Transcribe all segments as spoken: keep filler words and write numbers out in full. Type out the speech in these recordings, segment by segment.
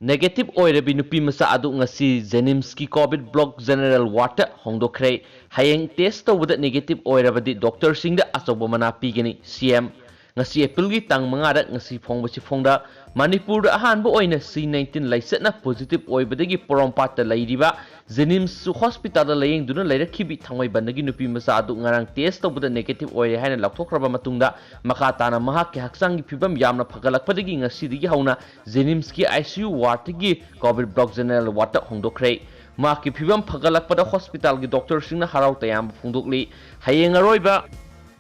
Negative ꯑꯣꯏꯔꯕꯤ ꯅꯨꯄꯤ ꯃꯆꯥ ꯑꯗꯨ ꯉꯁꯤ JNIMSꯀꯤ COVID block general wardꯇ ꯍꯣꯡꯗꯣꯛꯈ꯭ꯔꯦ꯫ ꯍꯌꯦꯡ test ꯇꯧꯕꯗ negative ꯑꯣꯏꯔꯕꯗꯤ doctorꯁꯤꯡꯗ ꯑꯆꯧꯕ ꯃꯅꯥ ꯄꯤꯒꯅꯤ꯫ CM꯫ ꯉꯁꯤ Aprilꯒꯤ ꯇꯥꯡ ꯃꯉꯥꯗ ꯉꯁꯤ ꯐꯣꯡꯕꯁꯤ ꯐꯣꯡꯗ ꯃꯅꯤꯄꯨꯔꯗ ꯑꯍꯥꯟꯕ ꯑꯣꯏꯅ C nineteen ꯂꯥꯏꯆꯠꯅ positive ꯑꯣꯏꯕꯗꯒꯤ ꯄꯣꯔꯣꯝꯄꯥꯠꯇ ꯂꯩꯔꯤꯕ JNIMS hospitalꯗ ꯂꯥꯌꯦꯡꯗꯨꯅ ꯂꯩꯔꯛꯈꯤꯕꯤ ꯊꯥꯡꯃꯩꯕꯟꯗꯒꯤ ꯅꯨꯄꯤ ꯃꯆꯥ ꯑꯗꯨ ꯉꯔꯥꯡ test ꯇꯧꯕꯗ negative ꯑꯣꯏꯔꯦ ꯍꯥꯏꯅ ꯂꯥꯎꯊꯣꯛꯈ꯭ꯔꯕ ꯃꯇꯨꯡꯗ ꯃꯈꯥ ꯇꯥꯅ ꯃꯍꯥꯛꯀꯤ ꯍꯛꯆꯥꯡꯒꯤ ꯐꯤꯕꯝ ꯌꯥꯝꯅ ꯐꯒꯠꯂꯛꯄꯗꯒꯤ ꯉꯁꯤꯗꯒꯤ ꯍꯧꯅ JNIMSꯀꯤ ICU wardꯇꯒꯤ COVID block general wardꯇ ꯍꯣꯡꯗꯣꯛꯈ꯭ꯔꯦ꯫ ꯃꯍꯥꯛꯀꯤ ꯐꯤꯕꯝ ꯐꯒꯠꯂꯛꯄꯗ hospitalꯒꯤ doctorꯁꯤꯡꯅ ꯍꯔꯥꯎ ꯇꯌꯥꯝꯕ ꯐꯣꯡꯗꯣꯛꯂꯤ꯫ ꯍꯌꯦꯡ ꯑꯔꯣꯏꯕ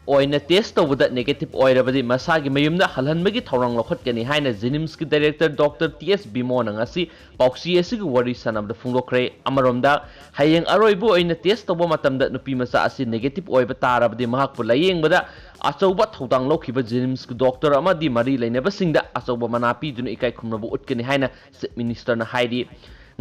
ꯑꯣꯏꯅ test ꯇꯧꯕꯗ negative ꯑꯣꯏꯔꯕꯗꯤ ꯃꯁꯥꯒꯤ ꯃꯌꯨꯝꯗ ꯍꯜꯍꯟꯕꯒꯤ ꯊꯧꯔꯥꯡ ꯂꯧꯈꯠꯀꯅꯤ ꯍꯥꯏꯅ JNIMSꯀꯤ director Doctor T S ꯕꯤꯃꯣꯅ ꯉꯁꯤ ꯄꯥꯎꯆꯦ ꯑꯁꯤꯒꯤ ꯋꯥꯔꯤ ꯁꯥꯟꯅꯕꯗ ꯐꯣꯡꯗꯣꯛꯈ꯭ꯔꯦ꯫ ꯑꯃꯔꯣꯝꯗ, ꯍꯌꯦꯡ ꯑꯔꯣꯏꯕ ꯑꯣꯏꯅ test ꯇꯧꯕ ꯃꯇꯝꯗ ꯅꯨꯄꯤ ꯃꯆꯥ ꯑꯁꯤ negative ꯑꯣꯏꯕ ꯇꯥꯔꯕꯗꯤ ꯃꯍꯥꯛꯄꯨ ꯂꯥꯌꯦꯡꯕꯗ ꯑꯆꯧꯕ ꯊꯧꯗꯥꯡ ꯂꯧꯈꯤꯕ JNIMSꯀꯤ doctor ꯑꯃꯗꯤ ꯃꯔꯤ ꯂꯩꯅꯕꯁꯤꯡꯗ ꯑꯆꯧꯕ ꯃꯅꯥ ꯄꯤꯗꯨꯅ ꯏꯀꯥꯏ ꯈꯨꯝꯅꯕ ꯎꯠꯀꯅꯤ ꯍꯥꯏꯅ Chief Ministerꯅ ꯍꯥꯏꯔꯤ꯫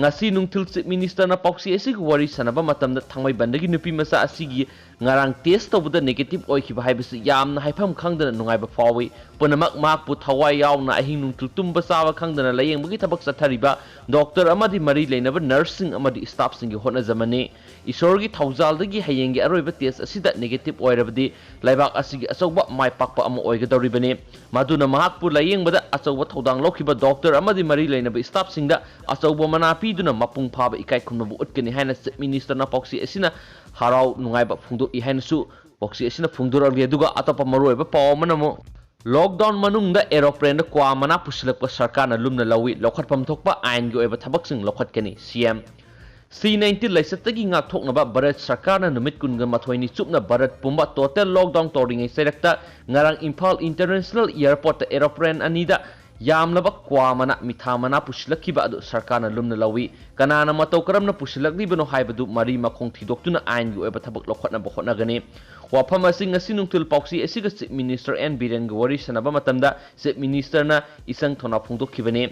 ꯉꯁꯤ ꯅꯨꯡꯊꯤꯜ Chief Ministerꯅ ꯄꯥꯎꯆꯦ ꯑꯁꯤꯒꯤ ꯋꯥꯔꯤ ꯁꯥꯟꯅꯕ ꯃꯇꯝꯗ ꯊꯥꯡꯃꯩꯕꯟꯗꯒꯤ ꯅꯨꯄꯤ ꯃꯆꯥ ꯑꯁꯤꯒꯤ ꯉꯔꯥꯡ test ꯇꯧꯕꯗ negative ꯑꯣꯏꯈꯤꯕ ꯍꯥꯏꯕꯁꯤ ꯌꯥꯝꯅ ꯍꯥꯏꯐꯝ ꯈꯪꯗꯅ ꯅꯨꯡꯉꯥꯏꯕ ꯐꯥꯎꯏ꯫ ꯄꯨꯝꯅꯃꯛ ꯃꯍꯥꯛꯄꯨ ꯊꯋꯥꯏ ꯌꯥꯎꯅ ꯑꯍꯤꯡ ꯅꯨꯡꯊꯤꯜ ꯇꯨꯝꯕ ꯆꯥꯕ ꯈꯪꯗꯅ ꯂꯥꯌꯦꯡꯕꯒꯤ ꯊꯕꯛ ꯆꯠꯊꯔꯤꯕ doctor ꯑꯃꯗꯤ ꯃꯔꯤ ꯂꯩꯅꯕ nurseꯁꯤꯡ ꯑꯃꯗꯤ staffꯁꯤꯡꯒꯤ ꯍꯣꯠꯅꯖꯃꯟꯅꯤ꯫ ꯏꯁꯣꯔꯒꯤ ꯊꯧꯖꯥꯜꯗꯒꯤ ꯍꯌꯦꯡꯒꯤ ꯑꯔꯣꯏꯕ test ꯑꯁꯤꯗ negative ꯑꯣꯏꯔꯕꯗꯤ ꯂꯩꯕꯥꯛ ꯑꯁꯤꯒꯤ ꯑꯆꯧꯕ ꯃꯥꯏ ꯄꯥꯛꯄ ꯑꯃ ꯑꯣꯏꯒꯗꯧꯔꯤꯕꯅꯤ꯫ ꯃꯗꯨꯅ ꯃꯍꯥꯛꯄꯨ ꯂꯥꯌꯦꯡꯕꯗ ꯑꯆꯧꯕ ꯊꯧꯗꯥꯡ ꯂꯧꯈꯤꯕ doctor ꯑꯃꯗꯤ ꯃꯔꯤ ꯂꯩꯅꯕ staffꯁꯤꯡꯗ ꯑꯆꯧꯕ ꯃꯅꯥ ꯄꯤꯗꯨꯅ ꯃꯄꯨꯡ ꯐꯥꯕ ꯏꯀꯥꯏ ꯈꯨꯝꯅꯕ ꯎꯠꯀꯅꯤ ꯍꯥꯏꯅ Chief Ministerꯅ ꯄꯥꯎꯆꯦ ꯑꯁꯤꯅ ꯍꯔꯥꯎ ꯅꯨꯡꯉꯥꯏꯕ ꯐꯣꯡꯗꯣꯛꯏ ꯍꯥꯏꯅꯁꯨ ꯄꯥꯎꯆꯦ ꯑꯁꯤꯅ ꯐꯣꯡꯗꯣꯔꯛꯂꯤ꯫ ꯑꯗꯨꯒ ꯑꯇꯣꯞꯄ ꯃꯔꯨꯑꯣꯏꯕ ꯄꯥꯎ ꯑꯃꯅ ꯑꯃꯨꯛ lockdown ꯃꯅꯨꯡꯗ aeroplaneꯗ ꯀ꯭ꯋꯥ ꯃꯅꯥ ꯄꯨꯁꯤꯜꯂꯛꯄ ꯁꯔꯀꯥꯔꯅ ꯂꯨꯝꯅ ꯂꯧꯏ, ꯂꯧꯈꯠꯐꯝ ꯊꯣꯛꯄ ꯑꯥꯏꯟꯒꯤ ꯑꯣꯏꯕ ꯊꯕꯛꯁꯤꯡ ꯂꯧꯈꯠꯀꯅꯤ꯫ CM꯫ C nineteen ꯂꯥꯏꯆꯠꯇꯒꯤ ꯉꯥꯛꯊꯣꯛꯅꯕ ꯚꯥꯔꯠ ꯁꯔꯀꯥꯔꯅ ꯅꯨꯃꯤꯠ ꯀꯨꯟꯒ ꯃꯥꯊꯣꯏꯅꯤ ꯆꯨꯞꯅ ꯚꯥꯔꯠ ꯄꯨꯝꯕ total lockdown ꯇꯧꯔꯤꯉꯩ ꯆꯩꯔꯛꯇ ꯉꯔꯥꯡ ꯏꯝꯐꯥꯜ International Airportꯇ aeroplanea ꯑꯅꯤꯗ ꯌꯥꯝꯂꯕ ꯀ꯭ꯋꯥ ꯃꯅꯥ, ꯃꯤꯊꯥ ꯃꯅꯥ ꯄꯨꯁꯤꯜꯂꯛꯈꯤꯕ ꯑꯗꯨ ꯁꯔꯀꯥꯔꯅ ꯂꯨꯝꯅ ꯂꯧꯏ꯫ ꯀꯅꯥꯅ ꯃꯇꯧ ꯀꯔꯝꯅ ꯄꯨꯁꯤꯜꯂꯛꯂꯤꯕꯅꯣ ꯍꯥꯏꯕꯗꯨ ꯃꯔꯤ ꯃꯈꯣꯡ ꯊꯤꯗꯣꯛꯇꯨꯅ ꯑꯥꯏꯟꯒꯤ ꯑꯣꯏꯕ ꯊꯕꯛ ꯂꯧꯈꯠꯅꯕ ꯍꯣꯠꯅꯒꯅꯤ꯫ ꯋꯥꯐꯝ ꯑꯁꯤ ꯉꯁꯤ ꯅꯨꯡꯊꯤꯜ ꯄꯥꯎꯆꯦ ꯑꯁꯤꯒ Chief Minister N ꯕꯤꯔꯦꯟꯒ ꯋꯥꯔꯤ ꯁꯥꯟꯅꯕ ꯃꯇꯝꯗ Chief Ministerꯅ ꯏꯆꯪ ꯊꯧꯅ ꯐꯣꯡꯗꯣꯛꯈꯤꯕꯅꯤ꯫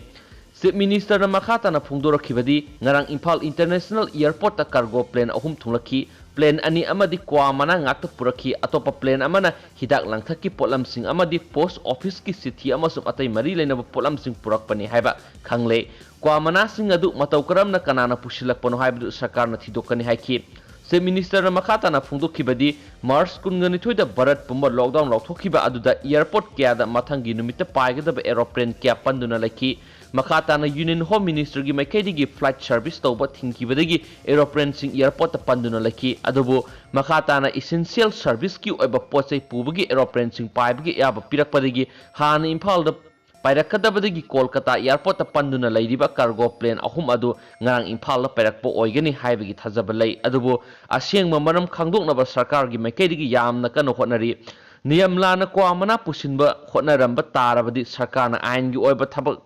Chief Ministerꯅ ꯃꯈꯥ ꯇꯥꯅ ꯐꯣꯡꯗꯣꯔꯛꯈꯤꯕꯗꯤ, ꯉꯔꯥꯡ ꯏꯝꯐꯥꯜ International Airportꯇ cargo plane ꯑꯍꯨꯝ ꯊꯨꯡꯂꯛꯈꯤ꯫ Plane ꯑꯅꯤ ꯑꯃꯗꯤ ꯀ꯭ꯋꯥ ꯃꯅꯥ ꯉꯥꯛꯇ ꯄꯨꯔꯛꯈꯤ꯫ ꯑꯇꯣꯞꯄ plane ꯑꯃꯅ ꯍꯤꯗꯥꯛ ꯂꯥꯡꯊꯛꯀꯤ ꯄꯣꯠꯂꯝꯁꯤꯡ ꯑꯃꯗꯤ post officeꯀꯤ ꯆꯤꯊꯤ ꯑꯃꯁꯨꯡ ꯑꯇꯩ ꯃꯔꯤ ꯂꯩꯅꯕ ꯄꯣꯠꯂꯝꯁꯤꯡ ꯄꯨꯔꯛꯄꯅꯤ ꯍꯥꯏꯕ ꯈꯪꯂꯦ꯫ ꯀ꯭ꯋꯥ ꯃꯅꯥꯁꯤꯡ ꯑꯗꯨ ꯃꯇꯧ ꯀꯔꯝꯅ ꯀꯅꯥꯅ ꯄꯨꯁꯤꯜꯂꯛꯄꯅꯣ ꯍꯥꯏꯕꯗꯨ ꯁꯔꯀꯥꯔꯅ ꯊꯤꯗꯣꯛꯀꯅꯤ ꯍꯥꯏꯈꯤ꯫ Chief Ministerꯅ ꯃꯈꯥ ꯇꯥꯅ ꯐꯣꯡꯗꯣꯛꯈꯤꯕꯗꯤ, March ꯀꯨꯟꯒ ꯅꯤꯊꯣꯏꯗ ꯚꯥꯔꯠ ꯄꯨꯝꯕ lockdown ꯂꯥꯎꯊꯣꯛꯈꯤꯕ ꯑꯗꯨꯗ airport ꯀꯌꯥꯗ ꯃꯊꯪꯒꯤ ꯅꯨꯃꯤꯠꯇ ꯄꯥꯏꯒꯗꯕ aeroplane ꯀꯌꯥ ꯄꯟꯗꯨꯅ ꯂꯩꯈꯤ꯫ ꯃꯈꯥ ꯇꯥꯅ Union Home Ministerꯒꯤ ꯃꯥꯏꯀꯩꯗꯒꯤ flight service ꯇꯧꯕ ꯊꯤꯡꯈꯤꯕꯗꯒꯤ aeroplaneꯁꯤꯡ airportꯇ ꯄꯟꯗꯨꯅ ꯂꯩꯈꯤ꯫ ꯑꯗꯨꯕꯨ ꯃꯈꯥ ꯇꯥꯅ essential serviceꯀꯤ ꯑꯣꯏꯕ ꯄꯣꯠ ꯆꯩ ꯄꯨꯕꯒꯤ aeroplaneꯁꯤꯡ ꯄꯥꯏꯕꯒꯤ ꯑꯌꯥꯕ ꯄꯤꯔꯛꯄꯗꯒꯤ ꯍꯥꯟꯅ ꯏꯝꯐꯥꯜꯗ ꯄꯥꯏꯔꯛꯀꯗꯕꯗꯒꯤ ꯀꯣꯜꯀꯇꯥ airportꯇ ꯄꯟꯗꯨꯅ ꯂꯩꯔꯤꯕ cargo plane ꯑꯍꯨꯝ ꯑꯗꯨ ꯉꯔꯥꯡ ꯏꯝꯐꯥꯜꯗ ꯄꯥꯏꯔꯛꯄ ꯑꯣꯏꯒꯅꯤ ꯍꯥꯏꯕꯒꯤ ꯊꯥꯖꯕ ꯂꯩ꯫ ꯑꯗꯨꯕꯨ ꯑꯁꯦꯡꯕ ꯃꯔꯝ ꯈꯪꯗꯣꯛꯅꯕ ꯁꯔꯀꯥꯔꯒꯤ ꯃꯥꯏꯀꯩꯗꯒꯤ ꯌꯥꯝꯅ ꯀꯟꯅ ꯍꯣꯠꯅꯔꯤ꯫ ꯅꯤꯌꯝ ꯂꯥꯟꯅ ꯀ꯭ꯋꯥ ꯃꯅꯥ ꯄꯨꯁꯤꯟꯕ ꯍꯣꯠꯅꯔꯝꯕ ꯇꯥꯔꯕꯗꯤ ꯁꯔꯀꯥꯔꯅ ꯑꯥꯏꯟꯒꯤ ꯑꯣꯏꯕ ꯊꯕꯛ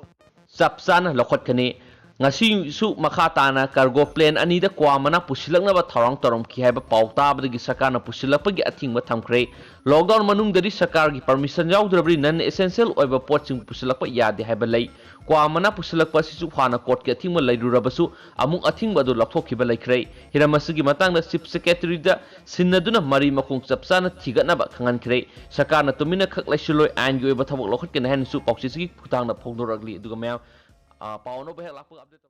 ꯆꯞ ꯆꯥꯅ ꯂꯧꯈꯠꯀꯅꯤ꯫ ꯉꯁꯤꯁꯨ ꯃꯈꯥ ꯇꯥꯅ cargo plane ꯑꯅꯤꯗ ꯀ꯭ꯋꯥ ꯃꯅꯥ ꯄꯨꯁꯤꯜꯂꯛꯅꯕ ꯊꯧꯔꯥꯡ ꯇꯧꯔꯝꯈꯤ ꯍꯥꯏꯕ ꯄꯥꯎ ꯇꯥꯕꯗꯒꯤ ꯁꯔꯀꯥꯔꯅ ꯄꯨꯁꯤꯜꯂꯛꯄꯒꯤ ꯑꯊꯤꯡꯕ ꯊꯝꯈ꯭ꯔꯦ꯫ Lockdown ꯃꯅꯨꯡꯗꯗꯤ ꯁꯔꯀꯥꯔꯒꯤ permission ꯌꯥꯎꯗ꯭ꯔꯕꯗꯤ non essential ꯑꯣꯏꯕ ꯄꯣꯠꯁꯤꯡ ꯄꯨꯁꯤꯜꯂꯛꯄ ꯌꯥꯗꯦ ꯍꯥꯏꯕ ꯂꯩ꯫ ꯀ꯭ꯋꯥ ꯃꯅꯥ ꯄꯨꯁꯤꯜꯂꯛꯄ ꯑꯁꯤꯁꯨ ꯍꯥꯟꯅ courtꯀꯤ ꯑꯊꯤꯡꯕ ꯂꯩꯔꯨꯔꯕꯁꯨ ꯑꯃꯨꯛ ꯑꯊꯤꯡꯕ ꯑꯗꯨ ꯂꯧꯊꯣꯛꯈꯤꯕ ꯂꯩꯈ꯭ꯔꯦ꯫ ꯍꯤꯔꯝ ꯑꯁꯤꯒꯤ ꯃꯇꯥꯡꯗ Chief Secretaryꯗ ꯁꯤꯟꯅꯗꯨꯅ ꯃꯔꯤ ꯃꯈꯣꯡ ꯆꯞ ꯆꯥꯅ ꯊꯤꯒꯠꯅꯕ ꯈꯪꯍꯟꯈ꯭ꯔꯦ꯫ ꯁꯔꯀꯥꯔꯅ ꯇꯨꯃꯤꯟꯅ ꯈꯛ ꯂꯩꯁꯤꯜꯂꯣꯏ, ꯑꯥꯏꯟꯒꯤ ꯑꯣꯏꯕ ꯊꯕꯛ ꯂꯧꯈꯠꯀꯅꯤ ꯍꯥꯏꯅꯁꯨ ꯄꯥꯎꯆꯦꯁꯤꯒꯤ ꯈꯨꯠꯊꯥꯡꯗ ꯐꯣꯡꯗꯣꯔꯛꯂꯤ꯫ ꯑꯗꯨꯒ ꯃꯌꯥꯝ, ꯑ, ꯄꯥꯎ ꯑꯅꯧꯕ ꯍꯦꯛ ꯂꯥꯛꯄꯒ update ꯇꯧ-